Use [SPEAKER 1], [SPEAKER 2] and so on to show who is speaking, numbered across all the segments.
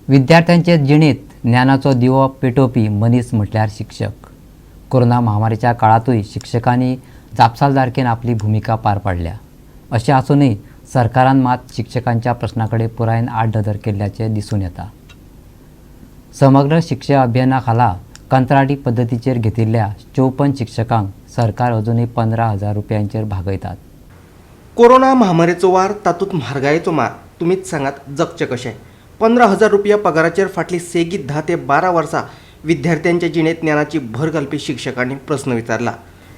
[SPEAKER 1] विद्यार्थ्यांचे जिणेंत ज्ञानाचो दिवो पेटोवपी मनीस म्हटल्यार शिक्षक. कोरोना महामारीच्या काळांतूय शिक्षकांनी जापसालदारकेन आपली भुमिका पार पाडल्या. अशें आसूनय सरकारान मात शिक्षकांच्या प्रस्ना कडेन पुरायेन आडनदर केल्ल्याचें दिसून येता. समग्र शिक्षा अभियाना खाला कंत्राटी पद्दतीचेर घेतिल्ल्या 54 शिक्षकांक सरकार अजुनूय 15,000 रुपयांचेर भागयतात.
[SPEAKER 2] कोरोना महामारीचो वार, तातूंत म्हारगायेचो मार. तुमीच सांगात, जगचें कशें? 15,000 रुपया पगाराचेर फाटलीं सेगीत 10 ते 12 वर्सां विद्यार्थ्यांच्या जिणेंत ज्ञानाची भर घालपी शिक्षकांनी प्रस्न विचारला.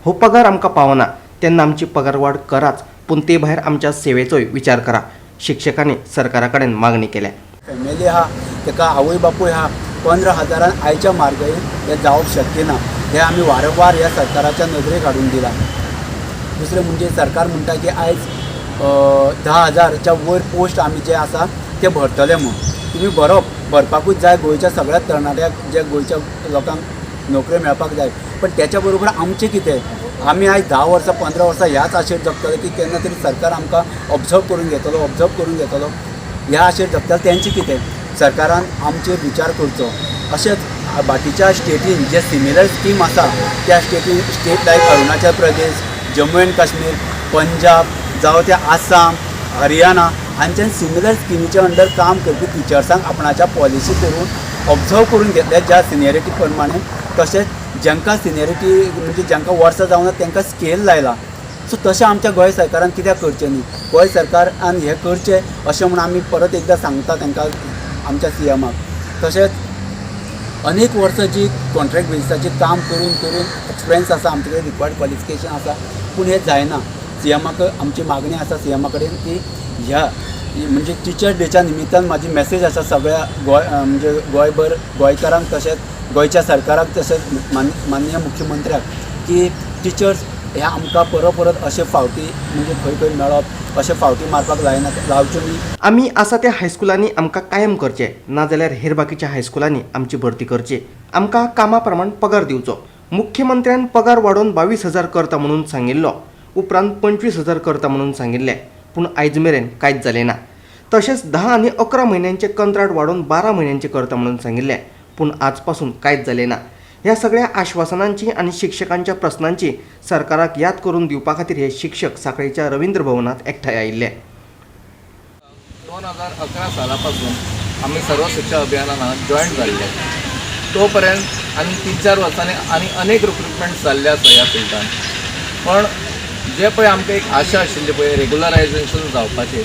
[SPEAKER 2] हो पगार आमकां पावना, तेन्ना आमची पगार वाड कराच, पूण ते भायर आमच्या सेवेचोय विचार करा. शिक्षकांनी सरकारा कडेन मागणी केल्या.
[SPEAKER 3] फॅमिली आहा, तेका आवय बापूय आहा. 15 हजारान आयच्या म्हारगायेन हें जावप शक्य ना. हें आमी वारंवार ह्या सरकाराच्या नदरेक हाडून दिलां. दुसरें म्हणजे सरकार म्हणटा की आयज 10 हजारच्या वयर पोस्ट आमी जे आसा ते भरतले म्हूण. तुमी भरप भरपाकूच जाय. गोंयच्या सगळ्या तरणाट्याक, जे गोंयच्या लोकांक नोकऱ्यो मेळपाक जाय. पण त्याच्या बरोबर आमचें कितें? आमी आयज 10 वर्सां, 15 वर्सां ह्याच आशेर जगतले की केन्ना तरी सरकार आमकां ऑब्जर्व करून घेतलो, ऑब्जर्व करून घेतलो, ह्या आशेर जगतले. तेंचें कितें? सरकारान आमचेर विचार करचो. अशेंच बाकीच्या स्टेटीन जे सिमिलर स्कीम आसा त्या स्टेटीन, state like Arunachal Pradesh, Jammu and Kashmir, Punjab जावं ते आसाम, हरियाणा, हांच्यान सिमिलर स्किमीच्या अंडर काम करपी टिचर्सांक आपणाच्या पॉलिसी करून ऑब्जर्व करून घेतले ज्या सिनियरिटी प्रमाणे. तशेंच जांकां सिनियरिटी, म्हणजे जांकां वर्सां जावना, तांकां स्केल लायला. सो तशें आमच्या गोंय सरकारान कित्याक करचें न्ही? गोंय सरकारान हें करचें अशें म्हूण आमी परत एकदां सांगता तांकां, आमच्या सीएमाक. तशेंच अनेक वर्सां जी कॉन्ट्रॅक्ट बेजिसाचेर काम करून करून एक्सपिरियन्स आसा आमचे कडेन, रिक्वायर्ड क्वॉलिफिकेशन आसा, पूण हें जायना. सीएमाक आमची मागणी आसा, सीएमा कडेन की ह्या म्हणजे टिचर्स डेच्या निमित्तान म्हाजी मॅसेज आसा सगळ्या गोंय, म्हणजे गोंयभर गोंयकारांक, तशेंच गोंयच्या सरकाराक, तशेंच माननीय मुख्यमंत्र्याक की टिचर्स हे आमकां परत परत अशे फावटी, म्हणजे खंय खंय मेळप, अशे फावटी मारपाक लायना, लावच्यो न्ही.
[SPEAKER 2] आमी आसा त्या हायस्कुलांनी आमकां कायम करचे, नाजाल्यार हेर बाकीच्या हायस्कुलांनी आमची भरती करची. आमकां कामा प्रमाण पगार दिवचो. मुख्यमंत्र्यान पगार वाडोवन 22,000 करता म्हणून सांगिल्लो, उपरांत 25,000 करता म्हणून सांगिल्लें, पूण आयज मेरेन कांयच जालें ना. तशेंच 10 आनी 11 म्हयन्यांचें कंत्राट वाडोवन 12 म्हयन्यांचें करता म्हणून सांगिल्लें, पूण आज पासून कांयच जालें ना. ह्या सगळ्या आश्वासनांची आनी शिक्षकांच्या प्रस्नांची सरकाराक याद करून दिवपा खातीर हे शिक्षक सांखळेच्या रवींद्र भवनात एकठांय आयिल्ले.
[SPEAKER 4] 2011 सालापासून आमी सर्व शिक्षा अभियानान जॉयन जाल्ले. तो पर्यंत आनी 3-4 वर्सांनी आनी अनेक रिक्रुटमेंट जाल्ले आसा ह्या फिल्डान. पण जे पळय आमकां एक आशा आशिल्ली पळय रेगुलरायझेशन जावपाचें,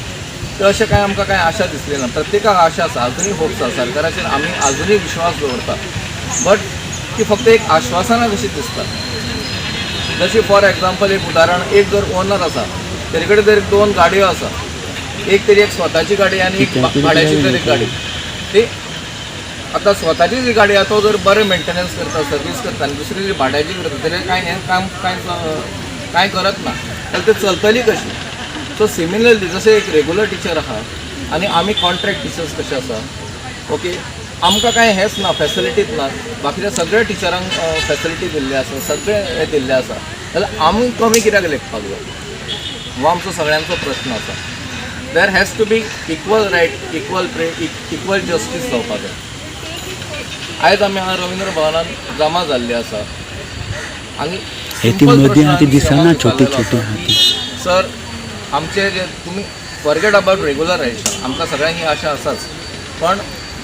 [SPEAKER 4] ते अशें कांय आमकां कांय आशा दिसली ना. प्रत्येकाक आशा आसा, अजुनूय होप्स आसा. सरकाराचेर आमी अजुनूय विश्वास दवरता, बट ती फक्त एक आश्वासनां कशी दिसता. जशी फॉर एग्जाम्पल, एक उदाहरण, एक जर ओनर आसा, तेजे कडेन जर दोन गाडयो आसा, एक तरी एक स्वताची गाडी आनी एक भाड्याची जर एक गाडी, ती आतां स्वताची जी गाडी आहा तो जर बरें मेंटेनन्स करता, सर्वीस करता, आनी दुसरी जी भाड्याची करता तेजें कांय हें काम कांय कांय करत ना जाल्यार ते चलतली कशी? सो सिमिलरली जशें एक रेगुलर टिचर आहा आनी आमी कॉन्ट्रॅक्ट टिचर्स कशे आसा, ओके, आमकां कांय हेंच ना, फॅसिलिटीज ना. बाकीच्या सगळ्या टिचरांक फॅसिलिटी दिल्ली आसा, सगळें हें दिल्लें आसा, जाल्यार आमी कमी कित्याक लेखपाक जाय? हो आमचो सगळ्यांचो प्रश्न आसा. There has to be equal right, equal pay, equal justice जावपाक जाय. आयज आमी हांगा रवींद्र भवनान जमा जाल्ले आसा आनी
[SPEAKER 5] हे ती
[SPEAKER 4] simple
[SPEAKER 5] मदीं
[SPEAKER 4] प्रश्न
[SPEAKER 5] आहा ती
[SPEAKER 4] आमी
[SPEAKER 5] दिसना.
[SPEAKER 4] सीएमाक
[SPEAKER 5] छोटी
[SPEAKER 4] विचारलेलो
[SPEAKER 5] छोटी
[SPEAKER 4] आसा
[SPEAKER 5] आहा
[SPEAKER 4] की
[SPEAKER 5] ती.
[SPEAKER 4] सर, आमचे जे तुमी, फॉरगेट अबाउट रेगुलरायझेशन, आमकां सगळ्यांक ही आशा आसाच, पण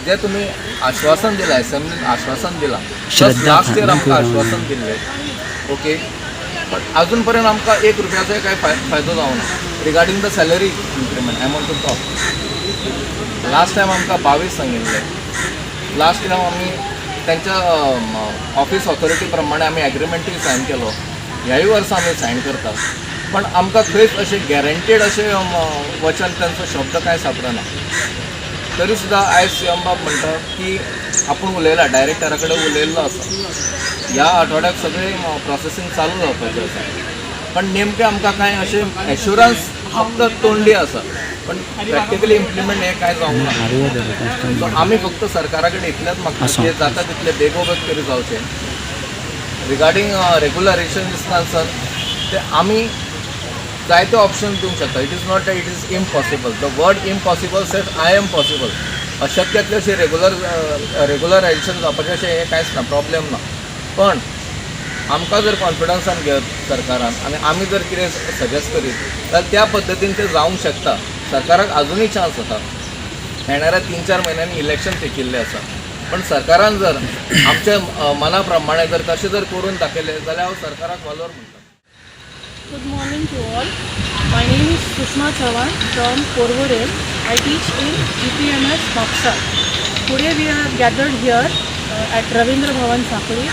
[SPEAKER 4] जे तुमी आश्वासन दिलां, एसेंब्लीन आश्वासन दिलां, प्लस
[SPEAKER 5] श्रद्धा
[SPEAKER 4] लास्ट इयर आमकां
[SPEAKER 5] खांडेकर.
[SPEAKER 4] आश्वासन दिल्लें, ओके, पण अजून पर्यंत आमकां 1 रुपयाचोय कांय फायदो जावना. Regarding the salary increment I want to talk. Last time आमकां 22 सांगिल्लें. लास्ट टायम आमी तेंच्या ऑफिस ऑथॉरिटी प्रमाणे आमी एग्रीमेंटूय सायन केलो. ह्याय वर्सा आमी सायन करता, पण आमकां खंयच अशें गॅरंटीड अशें वचन, तांचो शब्द कांय सापडना. तरी सुद्दां आयज सी एम बाब म्हणटा की आपूण उलयला, डायरेक्टरा कडेन उलयल्लो आसा, ह्या आठवड्याक सगळें प्रोसेसींग चालू जावपाचें आसा. पण नेमकें आमकां कांय अशें एश्युरन्स फक्त तोंडी आसा, पण प्रॅक्टिकली इम्प्लिमेंट हें कांय जावंक ना. सो आमी फक्त सरकारा कडेन इतलेंच मागता की जाता तितलें बेगोबेग तरी जावचें. रिगार्डींग रेगुलरायझेशन दिसना सर, ते आमी जायते ऑप्शन दिवंक शकता. It is not it is impossible. The word "impossible" says "I am possible." अशक्य अशें रेगुलर रेगुलरायजेशन जावपाचें अशें हें कांयच ना, प्रॉब्लेम ना. पण आमकां जर कॉन्फिडन्सान घेत सरकारान आनी आमी जर कितें सजेस्ट करीत जाल्यार त्या पद्दतीन तें जावंक शकता. सरकाराक आजुनूय चान्स आसा. येणाऱ्या 3-4 म्हयन्यांनी इलेक्शन तेकिल्लें आसा, पण सरकारान जर आमच्या मना प्रमाणे जर तशें जर करून दाखयलें जाल्यार हांव सरकाराक वालोर म्हणटा.
[SPEAKER 5] Good morning to all. My name is Sushma Chavan from Porvorim. I teach in GPMS Mapsa. Today we are gathered here at Ravindra Bhavan Sakuli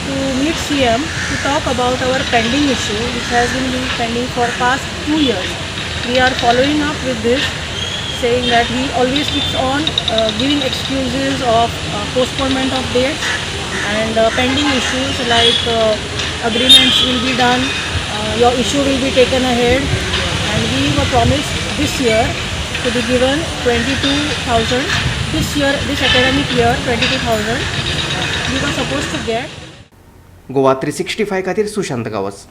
[SPEAKER 5] to meet CM to talk about our pending issue, which has been pending for past 2 years. We are following up with this, saying that he always keeps on giving excuses of postponement of dates and pending issues like agreements will be done, your issue will be taken ahead, and we were promised this year to be given 22,000 this year, this academic year 22,000 we were supposed to get.
[SPEAKER 2] Goa 365 खातीर सुशांत गांवस.